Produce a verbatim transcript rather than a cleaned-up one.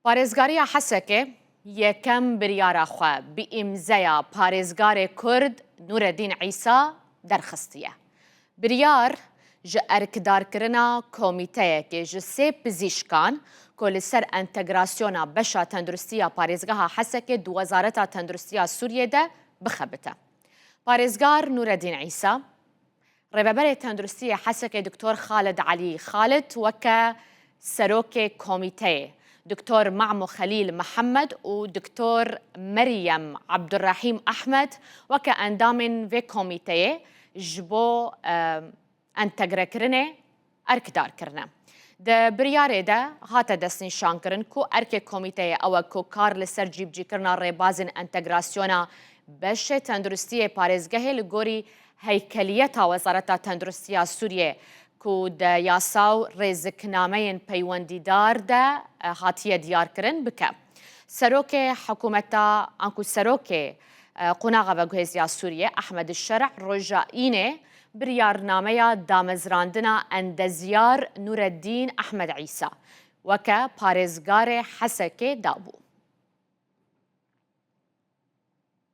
Parêzgariya Hesekê yekem biryara xwe bi îmzeya parêzgarê Kurd Nureddîn Îsa derxistiye. Biryar ji erkdarkirina komîteyekê ji sê pizîşkan ku li ser entegrasyona beşa tenduristiya parêzgeha Hesekê di Wezareta Tenduristiya Sûriyê de bixebite. Parêzgar Nureddîn Îsa, Rêveberê Tenduristiyê Hesekê Doktor Xalid Elî Xalid weke serokê komîteyê, Doktor Mamo Xelîl Mihemed û Doktor Meryem Abdurrahîm Ehmed weke endamên vê komîteyê ji bo, e, entegrekirinê erkdar kirine. Di biryarê de hate destnîşankirin ku erkê komîteyê ew e ku kar li ser cîbicîkirina rêbazên entegrasyona beşê tenduristiyê parêzgehê li gorî heykeliyeta Wezareta Tenduristiya Sûriyê ku di yasa û rêziknameyên peywendîdar de, e, hatiye diyarkirin bike. Serokê hikûmeta, anku serokê, e, Qonaxa Veguhêziya Sûriyê, Ehmed Şerh, roja Înê biryarnameya damezrandina endezyar Nureddîn Ehmed Îsa weke parêzgarê Hesekê dabû.